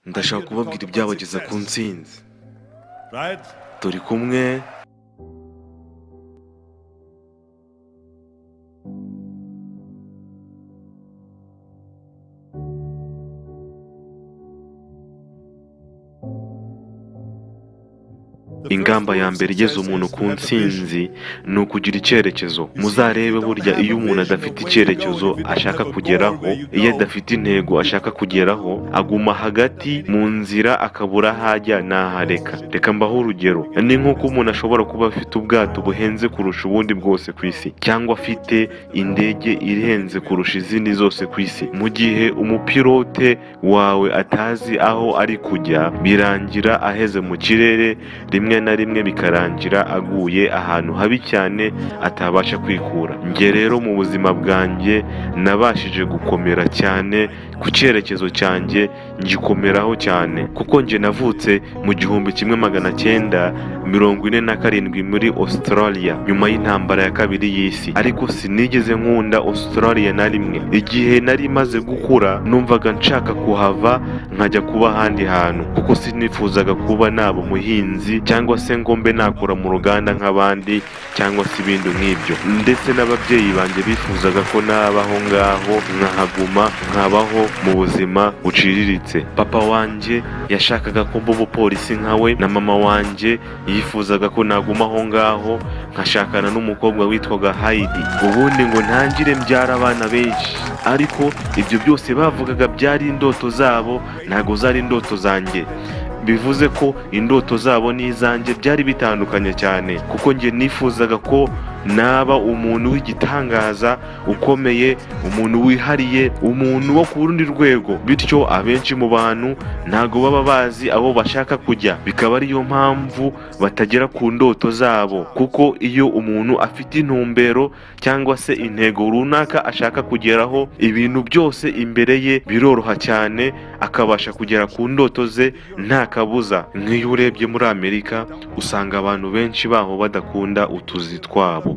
Ndashaka kubabwira ibyabageza ku ntsinzi. Turi kumwe. Ingamba ya mbere igeza umuntu ku ntsinzi ni ukugira icyerekezo. Muzarebe burya iyo umuntu adafite icyerekezo ashaka kugeraho, iyo adafite intego ashaka kugeraho, aguma hagati mu nzira akabura aho ajya n'aho areka. Reka mbahe urugero, ni nk'uko umuntu ashobora kuba afite ubwato buhenze kurusha ubundi bwose ku isi, cyangwa afite indege ihenze kurusha izindi zose ku isi. Mu gihe umupilote wawe atazi aho ari kujya, birangira aheze mu kirere, rimwe na rimwe bikarangira aguye ahantu habi cyane atabasha kwikura. Njye rero mu buzima bwanjye nabashije gukomera cyane ku cyerekezo cyanjye, ngikomeraho cyane, kuko njye navutse mu 1947 muri Australia nyuma y'intambara ya kabiri y'isi, ariko sinigeze nkunda Australia na rimwe. Igihe nari maze gukura numvaga nshaka kuhava nkajya kuba ahandi hantu, kuko sinifuzaga kuba naba umuhinzi cyangwa se ngo mbe nakora mu ruganda nk'abandi cyangwa se ibindi nk'ibyo. Ndetse n'ababyeyi banjye bifuzaga ko nabaho ngaho nkahaguma nkabaho mu buzima buciriritse. Papa wanjye yashakaga ko mba umupolisi nkawe, na mama wanjye yifuzaga ko naguma aho ngaho nkashakana n'umukobwa witwaga Heidi, ubundi ngo ntangire mbyara abana benshi. Ariko ibyo byose bavugaga byari indoto zabo, ntago zari indoto zanjye. Bivuze ko indoto zabo n'izanjye byari bitandukanye cyane, kuko njye nifuzaga ko naba umuntu w'igitangaza ukomeye, umuntu wihariye, umuntu wo ku rundi rwego. Bityo abenshi mu bantu ntago baba bazi aho bashaka kujya, bikaba ariyo mpamvu batagera ku ndoto zabo, kuko iyo umuntu afite intumbero cyangwa se intego runaka ashaka kugeraho, ibintu byose imbere ye biroroha cyane, akabasha kugera ku ndoto ze nta kabuza. Nk'iyo urebye muri Amerika usanga abantu benshi baho badakunda utuzi twabo.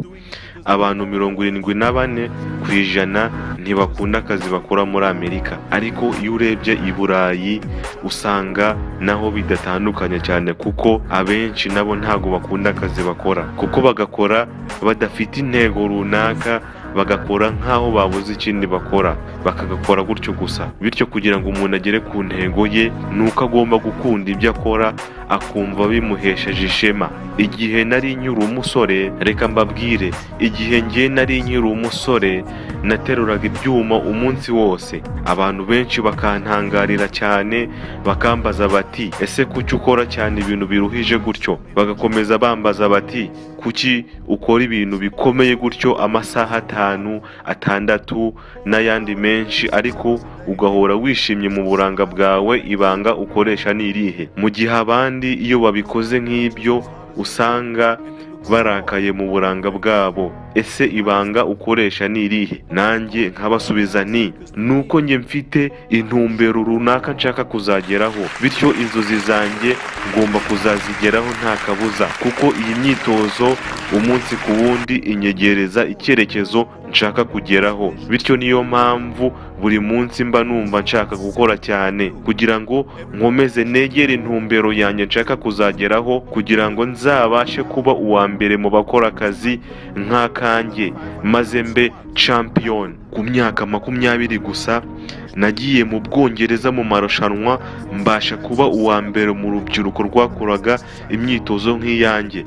Abantu 74% ntibakunda akazi bakora muri Amerika. Ariko iyo urebye i Burayi usanga naho bidatandukanye cyane, kuko abenshi nabo ntago bakunda akazi bakora, kuko bagakora badafite intego runaka, bagakora nk'aho babuze ikindi bakora, bakagakora gutyo gusa. Bityo kugira ngo umuntu agere ku ntego ye ni uko agomba gukunda ibyo akora, akumva bimuhesheje ishema. Igihe nari nkiri umusore, reka mbabwire, igihe njye nari nkiri umusore nateruraga ibyuma umunsi wose, abantu benshi bakantangarira cyane, bakambaza bati ese kuki ukora cyane ibintu biruhije gutyo? Bagakomeza bambaza bati kuki ukora ibintu bikomeye gutyo amasaha 5, 6 n'ayandi menshi, ariko ugahora wishimye mu buranga bwawe, ibanga ukoresha ni irihe? Mu gihe abandi iyo babikoze nk'ibyo usanga barakaye mu buranga bwabo, ese ibanga ukoresha ni irihe? Nanjye nkabasubiza nti nuko njye mfite intumbero runaka nshaka kuzageraho, bityo inzozi zanjye ngomba kuzazigeraho nta kabuza, kuko iyi myitozo umunsi ku wundi inyegereza icyerekezo nshaka kugeraho. Bityo niyo mpamvu buri munsi mba numva nshaka gukora cyane kugira ngo nkomeze negere intumbero yanjye nshaka kuzageraho, kugira ngo nzabashe kuba uwa mbere mu bakora akazi nk'akanjye, maze mbe champion. Ku myaka 20 gusa nagiye mu Bwongereza mu marushanwa, mbasha kuba uwa mbere mu rubyiruko rwakoraga imyitozo nk'iyanjye.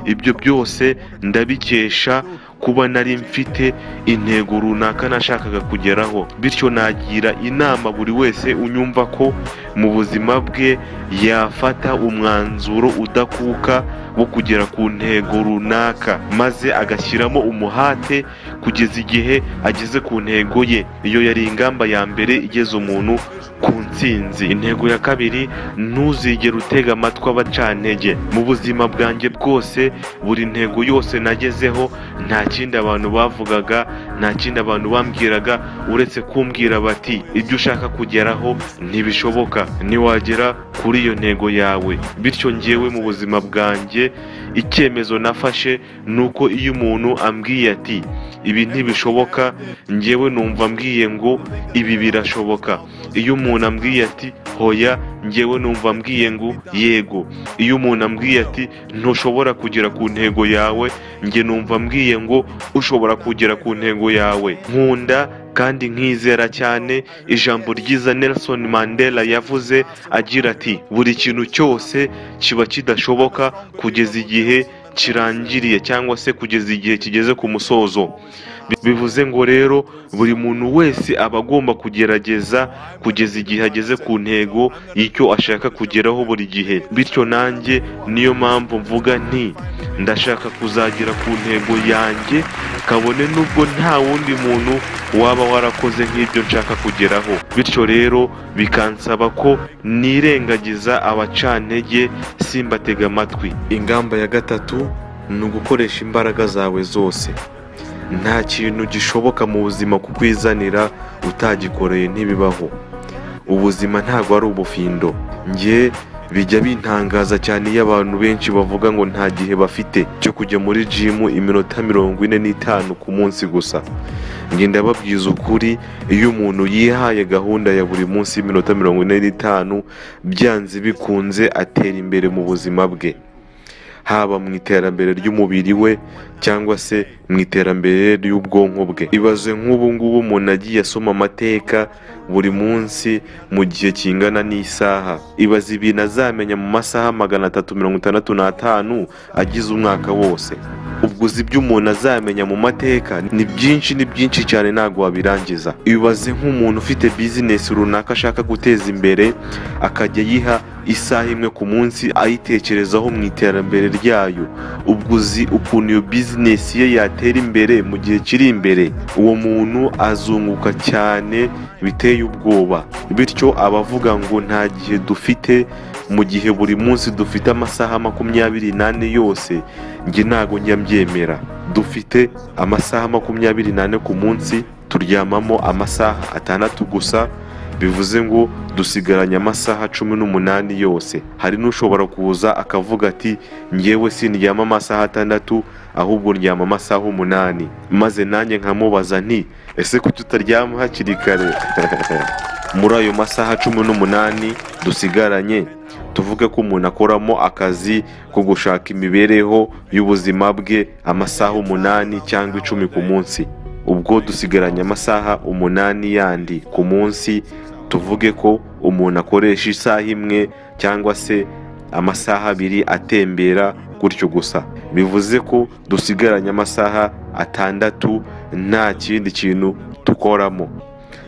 Ibyo byose ndabikesha kuba nari mfite intego runaka nashakaga kugeraho. Bityo nagira inama buri wese unyumva ko mu buzima bwe yafata umwanzuro udakuka wo kugera ku ntego runaka, maze agashyiramo umuhate kugeza igihe ageze ku ntego ye. Iyo yari ingamba ya mbere igeza umuntu ku ntsinzi. Intego ya kabiri, ntuzigere utega amatwi abacantege. Mu buzima bwanjye bwose, buri ntego yose nagezeho nta kindi abantu bavugaga, nta kindi abantu bambwiraga uretse kumbwira bati ibyo ushaka kugeraho ntibishoboka, ntiwagera kuri iyo ntego yawe. Bityo njyewe mu buzima bwanjye icyemezo nafashe nuko iyo umuntu ambwiye ati ibi ntibishoboka, njyewe numva ambwiye ngo ibi birashoboka. Iyo umuntu ambwiye ati hoya, njyewe numva ambwiye ngo yego. Iyo umuntu ambwiye ati ntushobora kugera ku ntego yawe, njye numva ambwiye ngo ushobora kugera ku ntego yawe. Nkunda kandi nkizera cyane ijambo ryiza Nelson Mandela yavuze agira ati buri kintu cyose kiba kidashoboka kugeza igihe kirangiriye cyangwa se kugeza igihe kigeze ku musozo. Bivuze ngo rero buri muntu wese aba agomba kugerageza kugeza igihe ageze ku ntego y'icyo ashaka kugeraho buri gihe. Bityo nanjye niyo mpamvu mvuga nti ndashaka kuzagera ku ntego yanjye kabone nubwo nta wundi muntu waba warakoze nk'ibyo nshaka kugeraho. Bityo rero bikansaba ko nirengagiza abacantege simbatega amatwi. Ingamba ya gatatu ni ugukoresha imbaraga zawe zose. Nta kintu gishoboka mu buzima kukwizanira utagikoreye, ntibibaho. Ubuzima ntabwo ari ubufindo. Njye bijya bintangaza cyane iyo abantu benshi bavuga ngo nta gihe bafite cyo kujya muri jimu iminota 45 ku munsi gusa. Njye ndababwiza ukuri, iyo umuntu yihaye gahunda ya buri munsi y'iminota 45, byanze bikunze atera imbere mu buzima bwe, haba mu iterambere ry'umubiri we cyangwa se mu iterambere ry'ubwonko bwe. Ibaze nk'ubu ngubu umuntu agiye asoma amateka buri munsi mu gihe kingana n'isaha. Ibaze ibintu azamenya mu masaha 365 agize umwaka wose. Ubwo uzi ibyo umuntu azamenya mu mateka ni byinshi, ni byinshi cyane, ntabwo wabirangiza. Ibaze nk'umuntu ufite bizinesi runaka ashaka guteza imbere, akajya yiha isaha imwe ku munsi ayitekerezaho mu iterambere ryayo. Ubwo uzi ukuntu iyo bizinesi ye yatera imbere mu gihe kiri imbere. Uwo muntu azunguka cyane biteye ubwoba. Bityo abavuga ngo nta gihe dufite, mu gihe buri munsi dufite amasaha 24 yose, njye ntago njya mbyemera. Dufite amasaha 24 ku munsi, turyamamo amasaha 6 gusa, bivuze ngo dusigaranye amasaha 18 yose. Hari n'ushobora kuza akavuga ati njyewe sindyama amasaha 6 ahubwo ndyama amasaha 8, maze nanjye nkamubaza nti ese kuki utaryama hakiri kare? Muri ayo masaha 18 dusigaranye, tuvuge ko umuntu akoramo akazi ko gushaka imibereho y'ubuzima bwe amasaha 8 cyangwa 10 ku munsi, ubwo dusigaranye amasaha 8 yandi ku munsi. Tuvuge ko umuntu akoresha isaha imwe cyangwa se amasaha 2 atembera gutyo gusa, bivuze ko dusigaranye amasaha 6 nta kindi kintu tukoramo.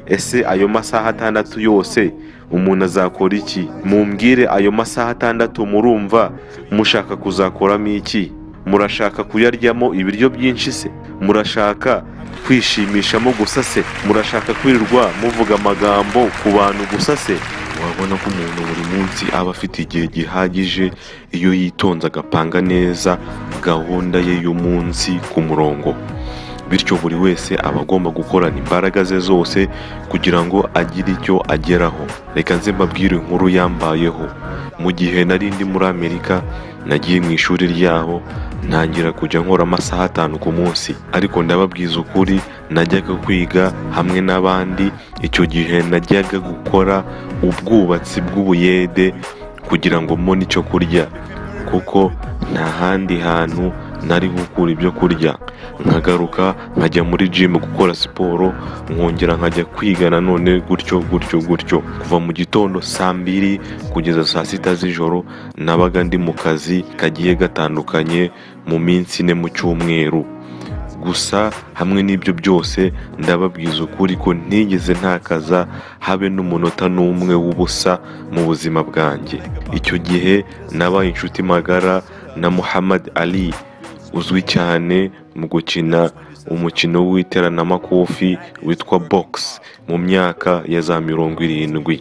Ese ayo masaha 6 yose umuntu azakora iki? Mumbwire, ayo masaha 6 murumva mushaka kuzakoramo iki? Murashaka kuyaryamo ibiryo byinshi se? Murashaka kwishimishamo gusa se? Murashaka kwirirwa muvuga amagambo ku bantu gusa se? Wabona ko umuntu buri munsi aba afite igihe gihagije iyo yitonze agapanga neza gahunda ye y'umunsi ku murongo. Bityo buri wese aba agomba gukorana imbaraga ze zose kugira ngo agire icyo ageraho. Reka nze mbabwire inkuru yambayeho. Mu gihe nari ndi muri Amerika, nagiye mu ishuri ryaho ntangira kujya nkora amasaha 5 ku munsi. Ariko ndababwiza ukuri, najyaga kwiga hamwe n'abandi. Icyo gihe najyaga gukora ubwubatsi bw'ubuyede kugira ngo mbone icyo kurya, kuko nta handi hantu nari gukura ibyo kurya. Nkagaruka nkajya muri gym gukora siporo, nkongera nkajya kwiga nanone, gutyo gutyo gutyo. Kuva mu gitondo saa 2 kugeza saa 6 z'ijoro nabaga ndi mu kazi kagiye gatandukanye mu minsi 4 mu cyumweru. Gusa hamwe n'ibyo byose ndababwiza ukuri ko ntigeze ntakaza habe n'umunota n'umwe w'ubusa mu buzima bwanjye. Icyo gihe nabaye inshuti magara na Muhammad Ali, uzwi cyane mu gukina umukino w'iteramakofi witwa box mu myaka ya za 70.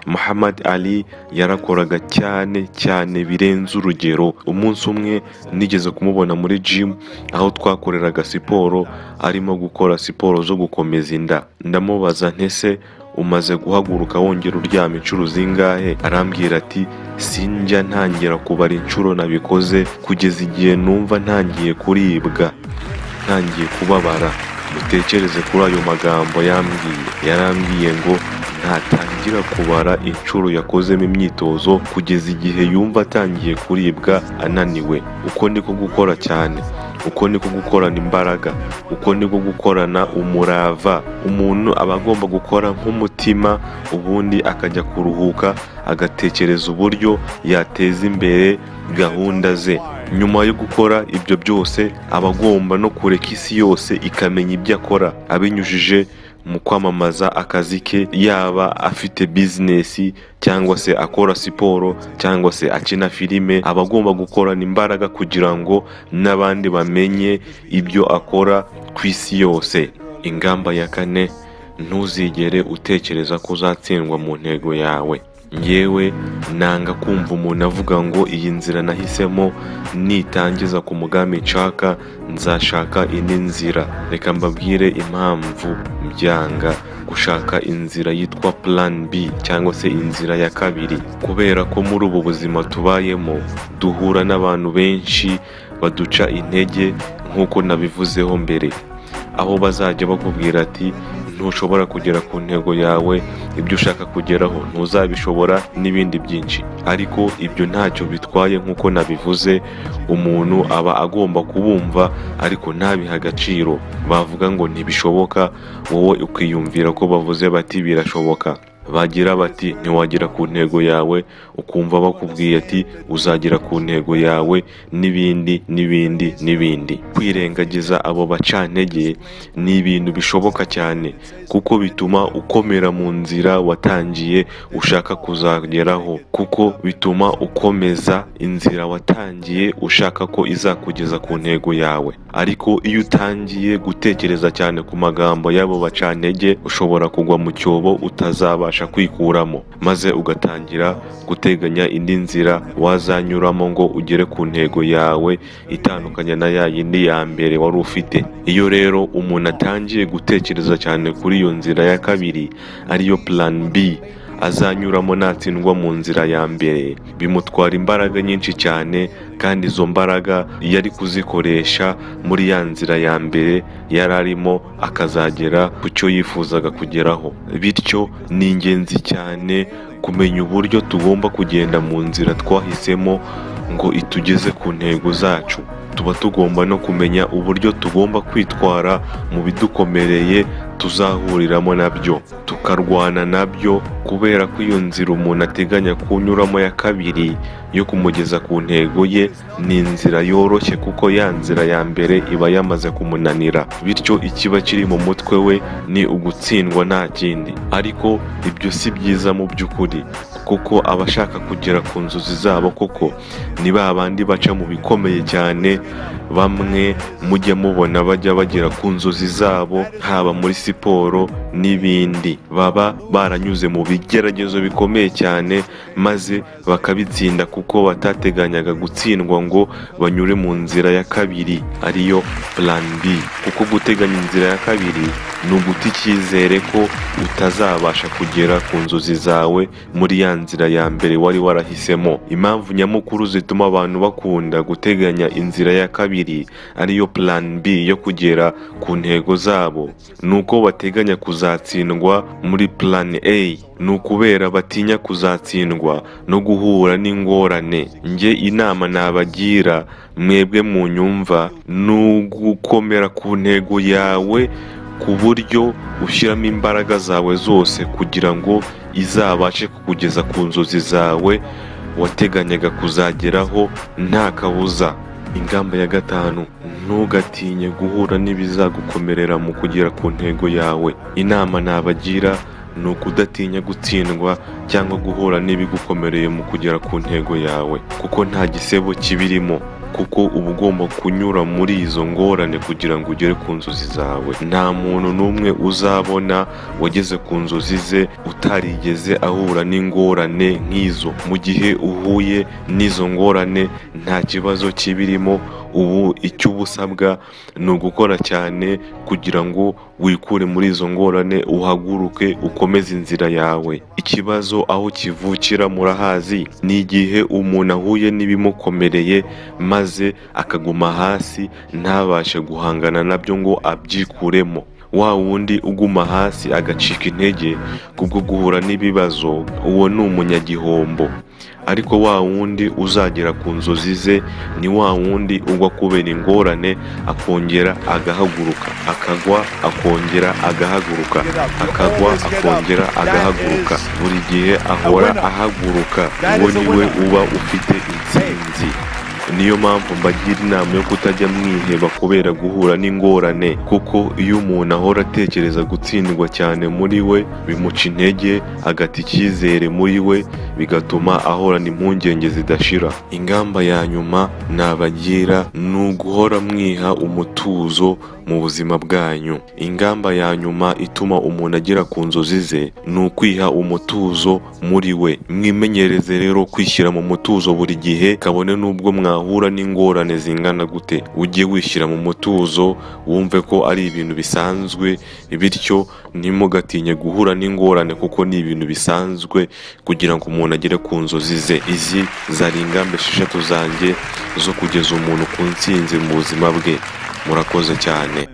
Muhammad Ali yarakoraga cyane cyane birenze urugero. Umunsi umwe nigeze kumubona muri gym aho twakoreraga siporo, arimo gukora siporo zo gukomeza inda. Ndamubaza ntese umaze guhaguruka wongera uryama inshuro zingahe? Arambwira ati sinjya ntangira kubara inshuro nabikoze kugeza igihe numva ntangiye kuribwa, ntangiye kubabara. Mutekereze kuri ayo magambo yambwiye. Yarambwiye ngo ntatangira kubara inshuro yakozemo imyitozo kugeza igihe yumva atangiye kuribwa ananiwe. Uko niko gukora cyane, uko niko gukorana imbaraga, uko niko gukorana umurava. Umuntu aba agomba gukora nk'umutima, ubundi akajya kuruhuka agatekereza uburyo yateza imbere gahunda ze. Nyuma yo gukora ibyo byose aba agomba no kureka isi yose ikamenya ibyo akora, abinyujije mu kwamamaza akazi ke, yaba afite bizinesi cyangwa se akora siporo cyangwa se akina filime. Aba agomba gukorana imbaraga kugira ngo n'abandi bamenye ibyo akora ku isi yose. Ingamba ya kane, ntuzigere utekereza ko uzatsindwa mu ntego yawe. Ngewe nanga kumva umuntu avuga ngo iyi nzira nahisemo nitangiza ku mugambi nshaka nzashaka indi nzira. Reka mbabwire impamvu mbyanga gushaka inzira yitwa plan B cyangwa se inzira ya kabiri. Kubera ko muri ubu buzima tubayemo duhura n'abantu benshi baduca intege nk'uko nabivuzeho mbere, aho bazajya bakubwira ati ntushobora kugera ku ntego yawe, ibyo ushaka kugeraho ntuzabishobora n'ibindi byinshi. Ariko ibyo ntacyo bitwaye, nk'uko nabivuze, umuntu aba agomba kubumva ariko ntabihe agaciro. Bavuga ngo ntibishoboka, wowe ukiyumvira ko bavuze bati birashoboka. Bagira bati ntiwagera ku ntego yawe, ukumva bakubwiye ati uzagera ku ntego yawe, n'ibindi n'ibindi n'ibindi. Kwirengagiza abo bacantege ni ibintu bishoboka cyane, kuko bituma ukomera mu nzira watangiye ushaka kuzageraho, kuko bituma ukomeza inzira watangiye ushaka ko izakugeza ku ntego yawe. Ariko iyo utangiye gutekereza cyane ku magambo y'abo bacantege, ushobora kugwa mu cyobo utazabasha kwikuramo, maze ugatangira guteganya indi nzira wazanyuramo ngo ugere ku ntego yawe itandukanye na ya yindi ya mbere wari ufite. Iyo rero umuntu atangiye gutekereza cyane kuri iyo nzira ya kabiri, ariyo plan B azanyuramo natsindwa mu nzira ya mbere, bimutwara imbaraga nyinshi cyane, kandi izo mbaraga iyo ari kuzikoresha muri ya nzira ya mbere yari arimo, akazagera ku cyo yifuzaga kugeraho. Bityo ni ingenzi cyane kumenya uburyo tugomba kugenda mu nzira twahisemo ngo itugeze ku ntego zacu. Tuba tugomba no kumenya uburyo tugomba kwitwara mu bidukomereye tuzahuriramo nabyo, tukarwana nabyo, kubera ko iyo nzira umuntu ateganya kunyuramo ya kabiri yo kumugeza ku ntego ye ni inzira yoroshye, kuko ya nzira ya mbere iba yamaze kumunanira. Bityo ikiba kiri mu mutwe we ni ugutsindwa nta kindi. Ariko ibyo si byiza mu by'ukuri, kuko abashaka kugera ku nzozi zabo koko ni ba bandi baca mu bikomeye cyane. Bamwe mujya mubona bajya bagera ku nzozi zabo, haba muri siporo n'ibindi, baba baranyuze mu bigeragezo bikomeye cyane maze bakabitsinda, kuko batateganyaga gutsindwa ngo banyure mu nzira ya kabiri ariyo plan B. Kuko guteganya inzira ya kabiri ni uguta icyizere ko utazabasha kugera ku nzozi zawe muri ya nzira ya mbere wari warahisemo. Impamvu nyamukuru zituma abantu bakunda guteganya inzira ya kabiri ariyo plan B yo kugera ku ntego zabo, ni uko bateganya kuzatsindwa muri plan A. Ni ukubera batinya kuzatsindwa no guhura n'ingorane. Njye inama nabagira mwebwe mu nyumva ni ugukomera ku ntego yawe, ku buryo ushyiramo imbaraga zawe zose kugira ngo izabashe kukugeza ku nzozi zawe wateganyaga kuzageraho nta kabuza. Ingamba ya gatanu, ntugatinye guhura n'ibizagukomerera mu kugera ku ntego yawe. Inama nabagira ni ukudatinya gutsindwa cyangwa guhura n'ibigukomereye mu kugera ku ntego yawe, kuko nta gisebo kibirimo, kuko uba ugomba kunyura muri izo ngorane kugira ngo ugere ku nzozi zawe. Nta muntu n'umwe uzabona wageze ku nzozi ze utarigeze ahura n'ingorane nk'izo. Mu gihe uhuye n'izo ngorane nta kibazo kibirimo, ubu icyo uba usabwa ni ugukora cyane kugira ngo wikure muri izo ngorane, uhaguruke ukomeze inzira yawe. Ikibazo aho kivukira murahazi, ni igihe umuntu ahuye n'ibimukomereye maze akaguma hasi ntabashe guhangana nabyo ngo abyikuremo. Wa wundi uguma hasi agacika intege kubwo guhura n'ibibazo, uwo ni umunyagihombo. Ariko wa wundi uzagera ku nzozi ze ni wa wundi ugwa kubera ingorane akongera agahaguruka, akagwa akongera agahaguruka, akagwa akongera agahaguruka, buri gihe ahora ahaguruka. Uwo ni we uba ufite intsinzi. Niyo mpamvu mbagira inama yo kutajya mwiheba kubera guhura n'ingorane, kuko iyo umuntu ahora atekereza gutsindwa cyane muri we bimuca intege, agata icyizere muri we, bigatuma ahorana impungenge zidashira. Ingamba ya nyuma nabagira ni uguhora mwiha umutuzo mu buzima bwanyu. Ingamba ya nyuma ituma umuntu agera ku nzozi ze ni ukwiha umutuzo muri we. Mwimenyereze rero kwishyira mu mutuzo buri gihe, kabone n'ubwo mwahura n'ingorane zingana gute, ujye wishyira mu mutuzo, wumve ko ari ibintu bisanzwe, bityo ntimugatinye guhura n'ingorane kuko ni ibintu bisanzwe kugira ngo umuntu agere ku nzozi ze. Izi zari ingamba 6 zanjye zo kugeza umuntu ku ntsinzi mu buzima bwe. Murakoze cyane.